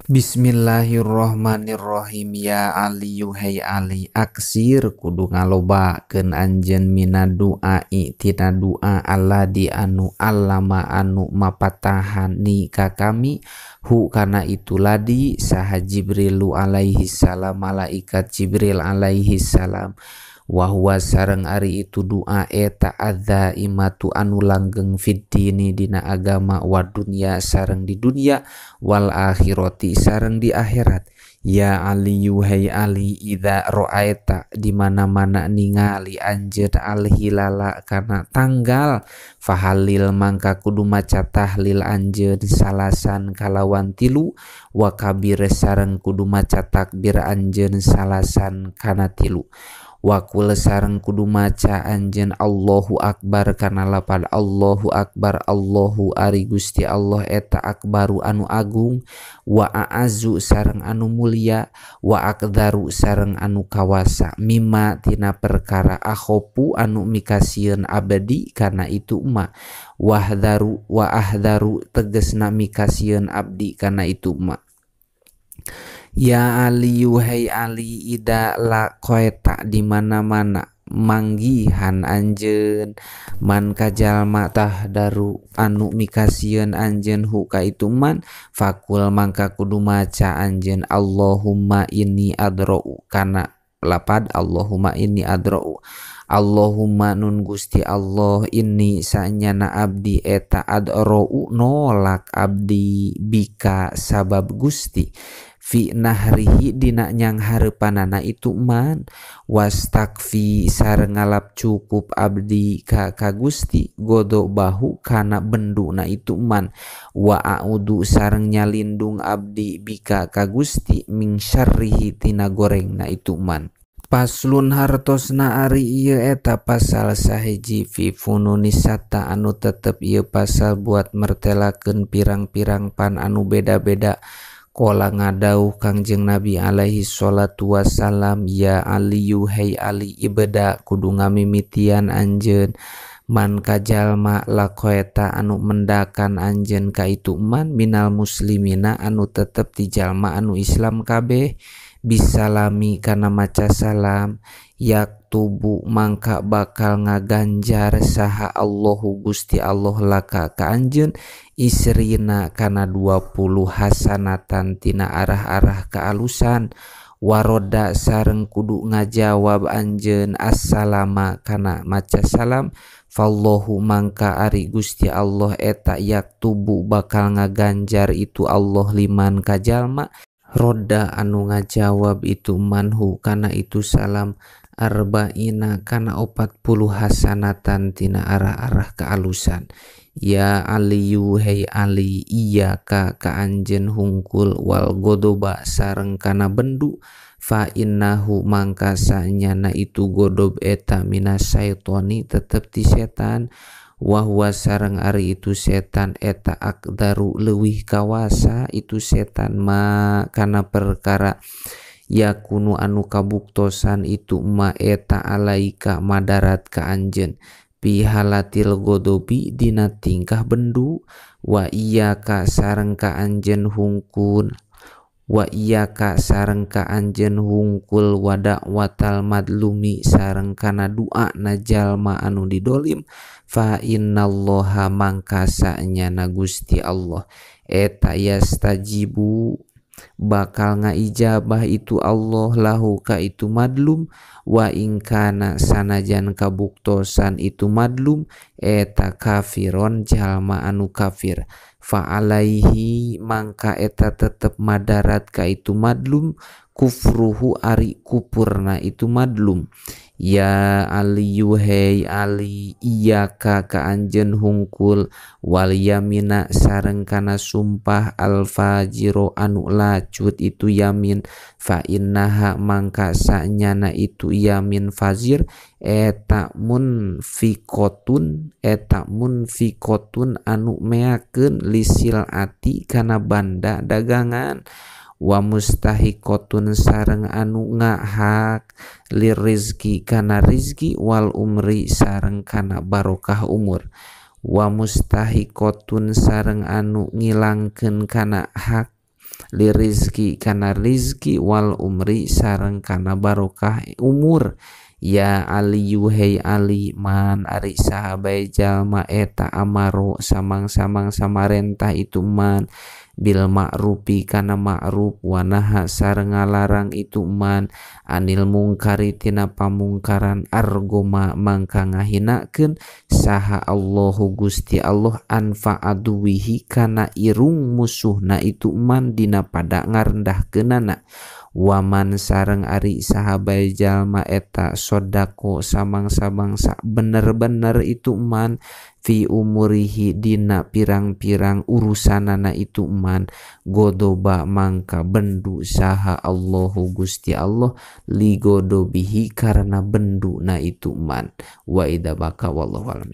Bismillahirrohmanirrohim. Ya Aliyu hey Ali, aksir kudu ngalobakeun anjeun mina duai tina doa alladzi anu allama anu mapatahan ni ka kami hu kana itu ladi saha Jibrilu alaihi salam, malaikat Jibril alaihi salam. Wa huwa sareng ari itu doa eta adzaimatu anu langgeng fiddini dina agama wa dunya sareng di dunya wal akhirati sareng di akhirat. Ya Aliyu hey Ali, idza ra'aita di mana-mana ningali anjeun al hilala kana tanggal, fahalil mangka kudu maca tahlil anjeun salasan kalawan tilu, wa kabir sareng kudu maca takbir anjeun salasan kana tilu. Wakul sareng kudu maca anjeun Allahu akbar kana lapad Allahu akbar, Allahu ari Gusti Allah eta akbaru anu agung, wa a'azu sareng anu mulia, wa akdaru sareng anu kawasa, mimma tina perkara akhopu anu mikasieun abdi kana itu ma, wahdharu wa ahdharu tegesna mikasieun abdi kana itu ma. Ya Aliyu hey Ali, ida laqaita di mana-mana manggihan anjeun man kajalma tahdaru anu mikasieun anjeun hu ka itu man, fakul mangka kudu maca anjeun Allahumma inni adra'u kana lapad Allahumma inni adra'u, Allahumma nun Gusti Allah inni sanyana abdi eta adra'u nolak abdi bika sabab Gusti fi nahrihi dina nyang hareupanana itu man, wastakfi sareng ngalap cukup abdi ka Gusti godo bahu kana benduna itu man, wa a'udu sareng nyalindung abdi bika ka Gusti min syarrihi tina gorengna itu man. Paslun hartosna ari ieu eta pasal sahiji fi fununisata anu tetep ieu pasal buat mertelakeun pirang-pirang pan anu beda-beda. Kola ngadauh Kangjeng Nabi alaihi sholatu wassalam, ya Aliyu hey Ali, ibeda kudu ngamimitian anjeun man kajalma laqaita anu mendakan anjeun ka itu man minal muslimina anu tetep ti jalma anu Islam kabeh, bisalami kana maca salam, yaktubu mangka bakal ngaganjar saha Allahu Gusti Allah laka ka anjeun isrina kana 20 hasanatan tina arah-arah kaalusan, waroda sareng kudu ngajawab anjeun assalama kana maca salam, fallahu mangka ari Gusti Allah eta yaktubu bakal ngaganjar itu Allah liman kajalma roda anu ngajawab itu manhu kana itu salam arba'ina kana 40 hasanatan tina arah-arah kealusan. Ya Aliyu hey Ali, iyyaka ka anjeun hungkul wal godoba sareng kana bendu, fa innahu mangka sanyana itu godob eta minasyaitoni tetep ti setan, wa huwa sareng ari itu setan eta akdaru leuwih kawasa itu setan ma kana perkara yakunu anu kabuktosan itu ma eta alaika madarat ka anjeun pihalatil godobi dina tingkah bendu, wa iyyaka sareng ka anjeun hungkul, wa iyyaka sareng ka anjeun hungkul wa da'watal madlumi sareng kana doa na jalma anu didolim, fa innallaha mangka sanyana Gusti Allah eta yastajibu bakal ngaijabah itu Allah lahu ka itu madlum, wa ingkana sanajan kabuktosan itu madlum eta kafiron jalma anu kafir, fa alaihi mangka eta tetep madarat ka itu madlum kufruhu ari kupurna itu madlum. Ya Aliyu hey Ali, iyyaka ka anjeun hungkul wal yamina sareng kana sumpah al fajiro anu lacut itu yamin, fa innaha mangka sanyana itu yamin fajir eta munfiqotun anu meakeun lisil ati kana banda dagangan, wa mustahiqotun sareng anu ngahak lirizki kana rizki wal umri sareng kana barokah umur, wa mustahiqotun sareng anu ngilangkeun kana hak Lirizki kana rizki wal umri sareng kana barokah umur. Ya Aliyu hei Ali man ari saha bae jalma eta amaro samang-samang samarentah itu man bil ma'rufi kana ma'ruf wa naha sareng ngalarang itu man anil mungkari tina pamungkaran argoma mangka ngahinakeun saha Allahu Gusti Allah anfa aduwihi kana irung musuhna itu man dina pada ngarendahkeunana. Waman sareng ari saha bae jalma eta sodako samang-samang bener-bener itu man fi umurihi dina pirang-pirang urusanana itu man godoba mangka bendu saha Allahu Gusti Allah ligodobihi karena bendu na itu man. Wa idza baka wallahu a'lam.